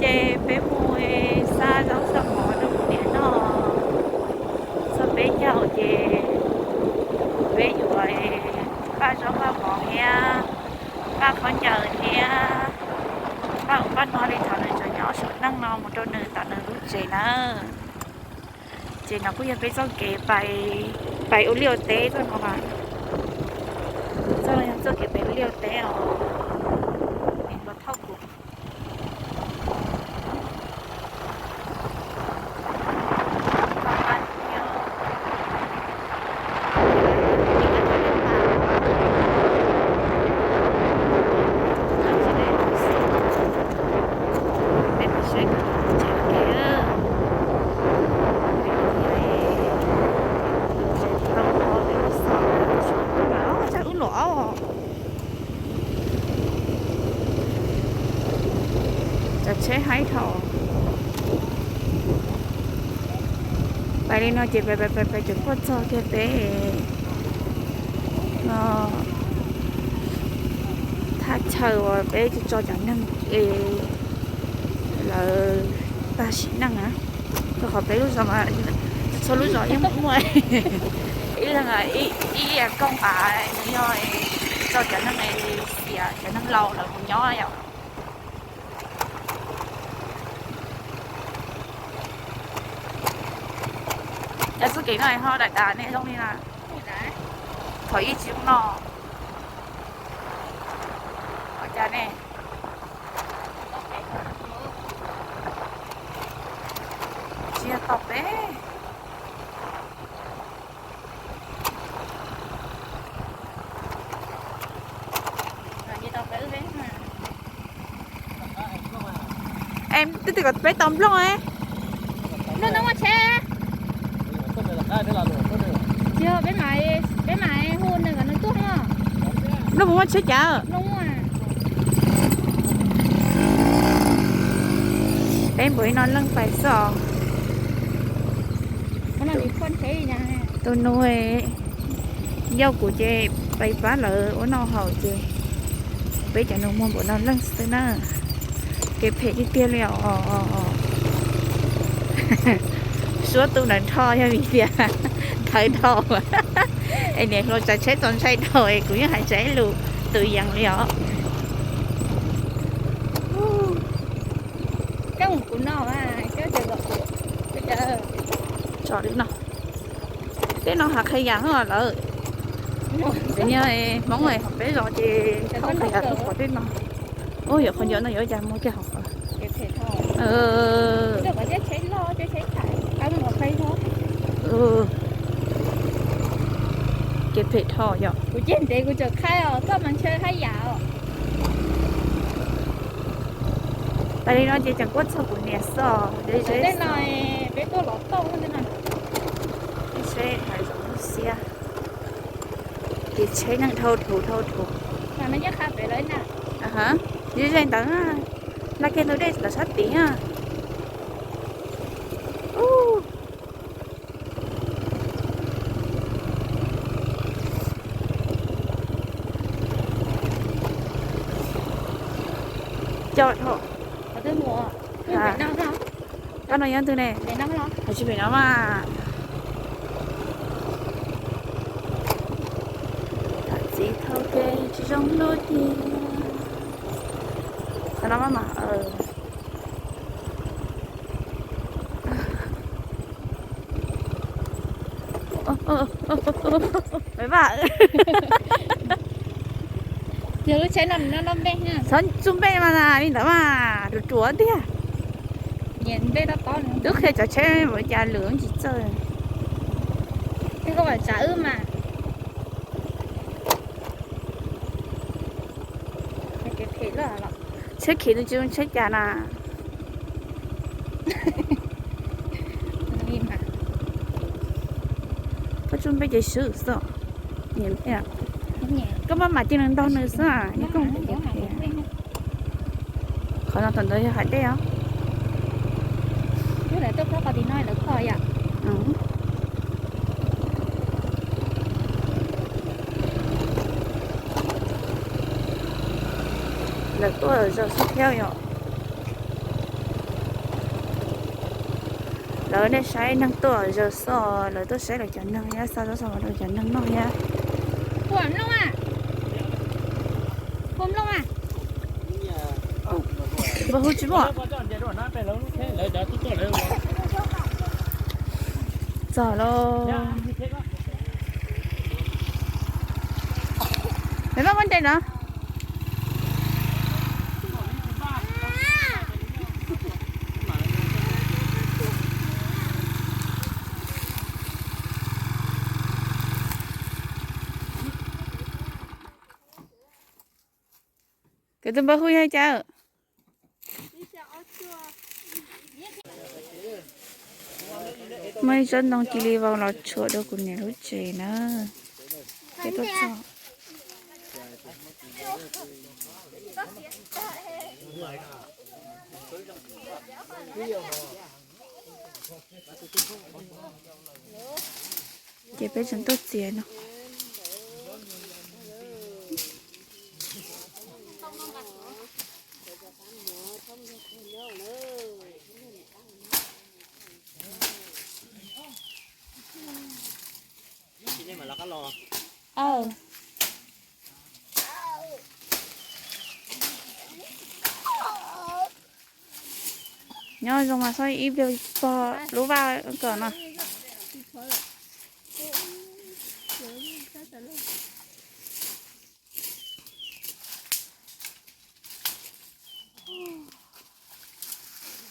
Ces peb mus xa zaub xa mov rau kuv niam noj. Txog peb caug ces peb yuav npaj zaub npaj mov thiab npaj khaub ncaws thiab npaj ub npaj no li thaum nws tseem nyob saum neej no mus rau nws tom nws lub tsev nawb. Ces no kuj yog peb txoj kev pais ua liaj ua teb txoj no mas. Txoj no yog txoj kev pais ua liaj ua teb os. Los thauj kuv. Wb los cov tsheb haib dhau. Pais li no ces pais pais pais pais tseem kuaj txog kiag peb no thaj chaw uas peb tso cov neeg es lawv tag sim neej na. Rau qhov peb lub zos mas txhua lub zos yeej muaj ib leeg ib koog av yog tso cov neeg xiam cov neeg laus lawv mus nyob yom. Cov txoj kev no ho daim dav ne zoo li na. Thaum ib tsis no ua cas ne? Tsis yog tom peb. Em, twb tias kom peb tau nplooj. Nplooj no muaj tsheb. Tsis yog, peb mam, peb mam hu nws kom nws tuaj no. Nplooj puas muaj tsheb cas? Peb npaum li no leej pais xwb os. Tus nus yau kuv ces pais pab lawv ua noj haus ces peb cov nus muag npaum no leej xwb na. Kev phem tiag tiag li os. Suab tu ntawd nrho yog vim tias thawv dhau. Es niam hluas tsav tsheb txaus ntshai dhau es kuv yeej hais tsis lus tus yees li os. Tso li no. Tej no hav qhia yas lawm. Tseem yog Hmoob hauv peb zos ces thauj qhia yas tuaj qhov tej no. Ub, yuav qhov ncauj no yuav cas muag kiag hauv qhov. Kev phem dhau yom. Pais li no ces tseem kuaj txog kuv niam xwb os. Tej no peb tuaj los tau tej no. Tej seb hav zoov lub siab. Ces tsheb neeg dhau thuv dhau thuv. Ze ze ntawd na, nqa kiag ntug dej ntawd sab tid na. Coj dhau. Koj no yog twg ne? Tsis pem no mas. Txiv thau kev tsis zoo lub tiag. Qhov no mas mas. Peb vaj. Yog lub tsheb no noj noj npej. Txhob txuj npej mas li ntawd mas ruam ruam tiag. Twb qhia cov tsheb ua cas lwm tsis txawj. Koj mam tsav wb mas. Tsheb khiv tus tsis zoo tsheb cas na. Koj tsuj npej ces swb xwb. Koj maj mam cia li ntaug nws xwb. Qhov no tom ntawd yog hav dej os. Lawv tuaj zos xub thiab yom. Lawv nej saib neeg tuaj zaws xwb, lawv tuaj saib lawv cov neeg thiab, xa xov xwm rau cov neeg noj thiab. Npawg Hu tsis muaj. Txog lauj. Maiv Paj muab ntes no. Koj tus npawg Hu yog cas? Muaj ib tsob ntoo cia li vau los tshuam rau kuv niam lub tsev na. Peb tuaj txog. Ces peb tseem tuaj txiav no. Nyob zoo mas txhob ib pliag pog lub vaj kom no.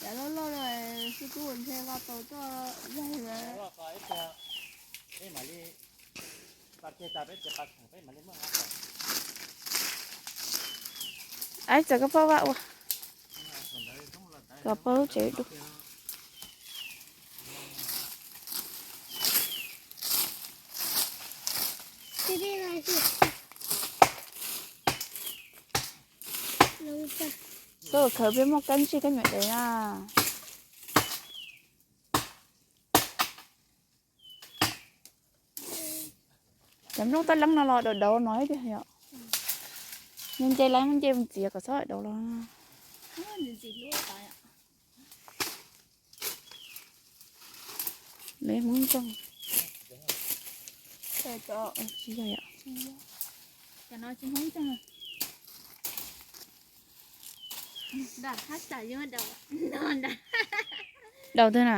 Cov loj loj xwb kuv ntshe nqa tau tuaj yaig lawm. Aib, txawm koj poj vaj ua kom pog lub tsev dub. Koj khawv peb muaj kab ntsig kab nyuam dev na. Cov nplooj taj leeb no los daus daus no thiab tiag yom. Nce nce lawm, nce mus txiav kom txhob daus los. Lawv Hmoob Ntxoog. Tsis yog yom. Daus twg na?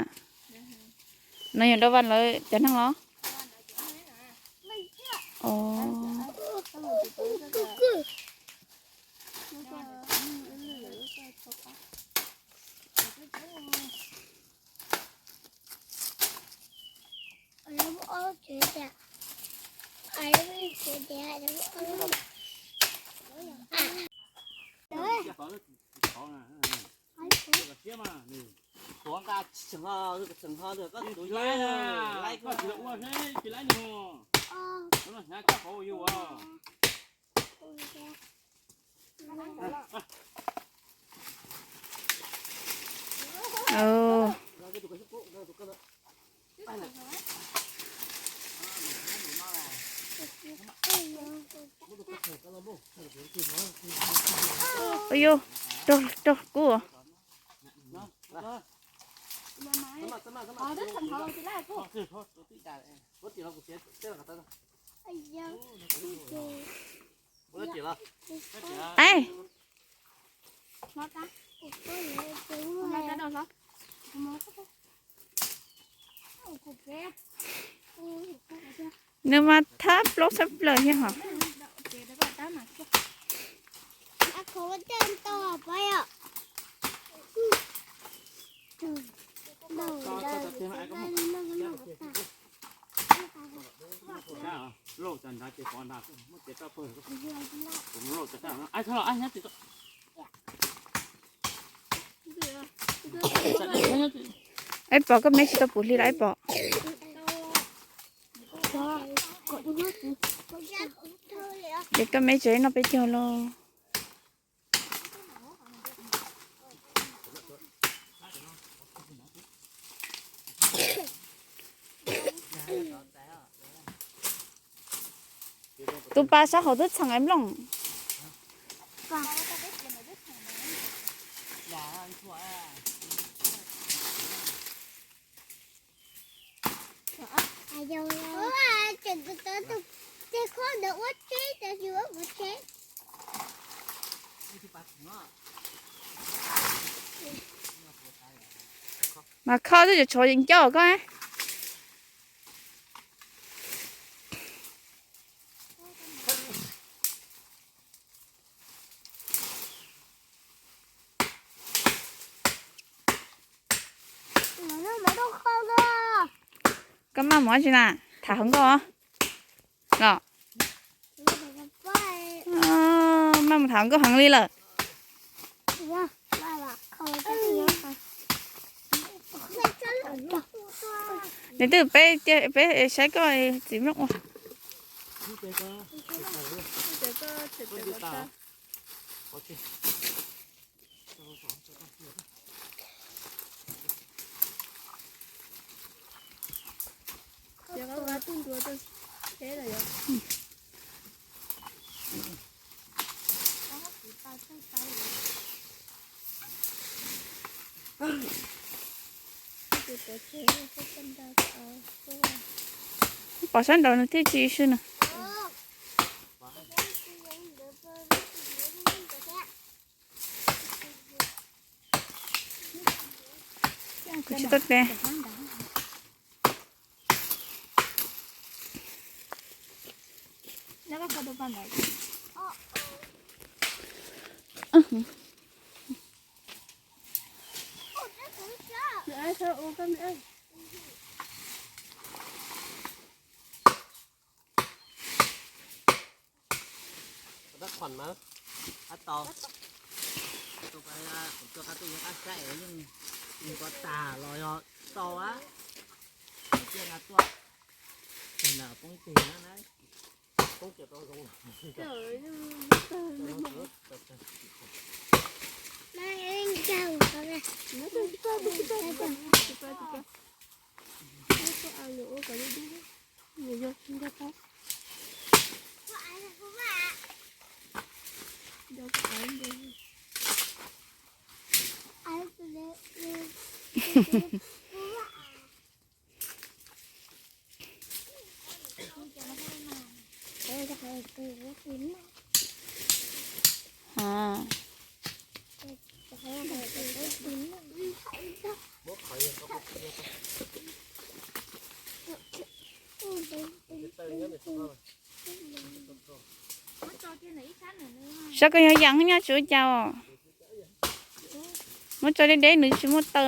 No yog Dau Vas lawv cov neeg los? Os. Tuav nqa tseem ho, tseem ho koj tuav ib, laib koj tsis tau ua seb tsis laib li os. Hnyav koj qhov yus as. Ua yus, rog, rog kub. Aib. Nws mas thab plaub thab plaws thiab hos. Aib Pom, koj me tsis tau pum hli los Aib Pom? Ces koj me tsev noj peb caug lauj. Tus pas sab hauv twb txheem es nplooj. Tseem tus tod tus teg khob ntawd ua tsheb, tab sis ua kuv tsheb. Mas kho twb tseem tshuav ncauj koj. Koj maj mus dab tsi na? Tham hluas nkauj los? Maj mus tham hluas nkauj heev li lawm. Nws twb peb, peb saib koj txiv nplooj ua. Pom sab nraud nws thiaj tsis swb nws. Kuv tsis tau tes. Tab qhov mas, tab tau, tus qab, tus qab twb yog qab saib yeej, yeej kov tas los yog tau a. Tiaj nqa tuaj, tus na poob ib teg na na, poob kiag rau zoo. Saib koj yog yam nyob tsis ua cas os. Muab tso deb deb nws tsis muaj taw.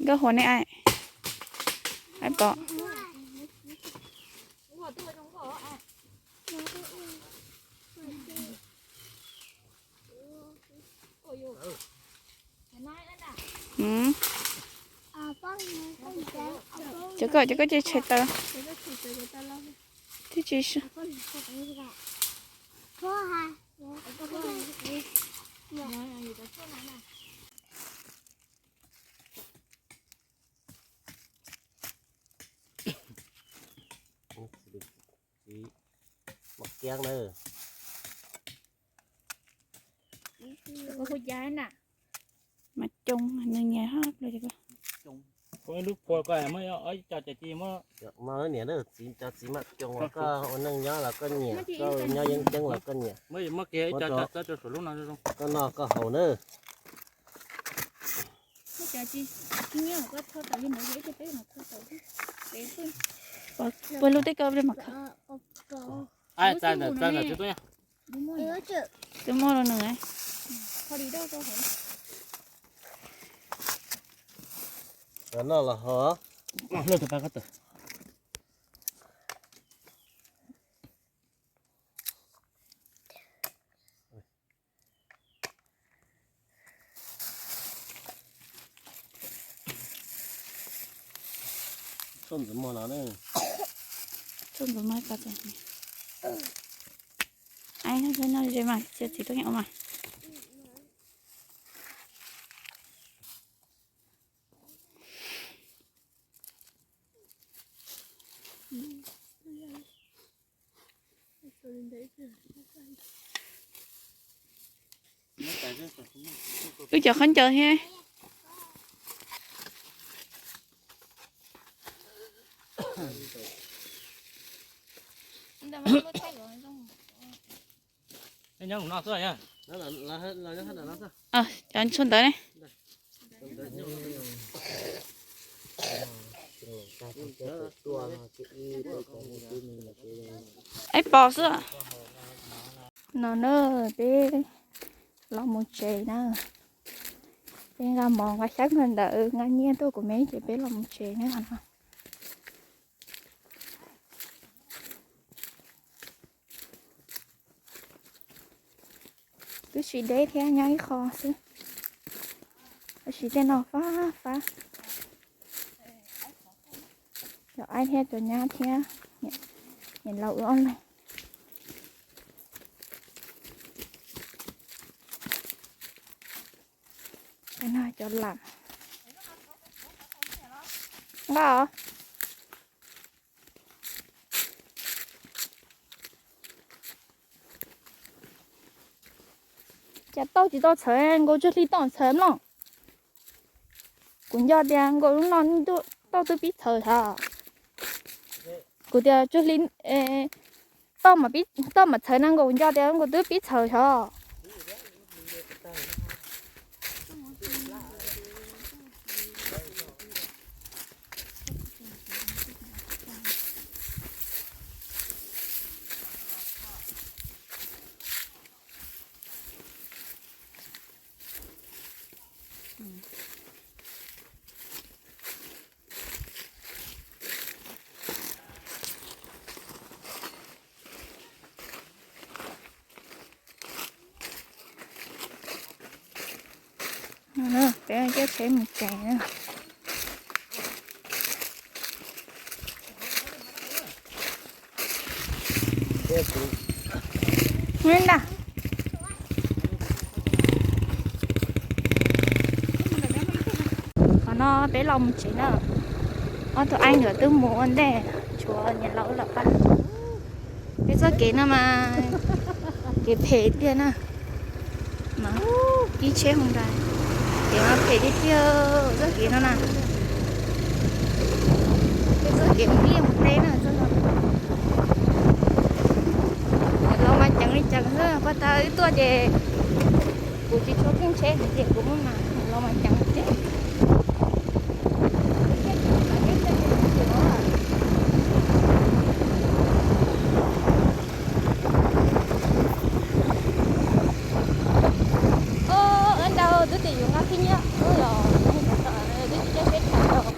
Nkauj Huas ne ai, ai pom. Cov koj, cov koj cia tshais taws. Twb tsis. Txiv Maj Kiab na. Mas coo nws nyiam hab. Ua ib lub phua ko muab ib co ces ci muab. Maj niam, txiv, cov txiv maj coo los koj ua neej nyob los koj nyiam, koj nyob yeeb ceeb los koj nyiam. Muab kiag ib co tso rau saum lub no. Koj noj koj haus na. Puag lub teb ko mam khaws. Ai, txav ntawm, txav ntawm tsis tuaj. Twb muaj rau nws. Noj los ho. Txoj ntxuav mog no ne. Txoj ntxuav mog tas. Ai, no, no, no, mas, txiv tuaj nyob mas. Wb cov khaub ncaws thiab. Cov tshuaj ntawd ne. Ib pob xwb. No na, peb los mus tsev na. Peb nqa mov nqa xyab nqa ntawv nqa nyiaj tuaj kuv me ces peb los mus tsev na no. Twb tsis deb thiab, nyob ib qho xwb. Tab sis tej no fab fab. Cov aib thiab cov nyab thiab niam laus wb ob leeg. Cov lam nqa os. Cas tauj tsis tau txhawv, nkaus tsawg hli tau txhawv mloj. Kuv nco tias nkaus lub no tauj twb pib txhawv tod. Kuv tias tsawg hli tauj mam txhawv na, nkaus kuv nco tias nkaus twb pib txhawv tod. Peb caij tsheb mus tsev na. Qhov no peb los mus tsev na. Ob tug aib nkawd twb mus ua ntej, tshuav niam laus lawm pab. Peb txoj kev no mas kev phem tiag na. Mas kib tsheb hoo ntais, kev mas phem tiag tiag txoj kev no na. Peb txoj kev mus liaj mus teb na txoj no. Los mas ceev li ceev xwb, puag ta wb tuaj ces kuv tsis tshua keej tsheb ces kuv muab mas los mas ceev tiag. Ntau twb tias yuav nqa khib nyiab los twb tsis caij tsheb tham los.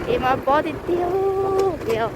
Kev mas pob tiag tiag tiag.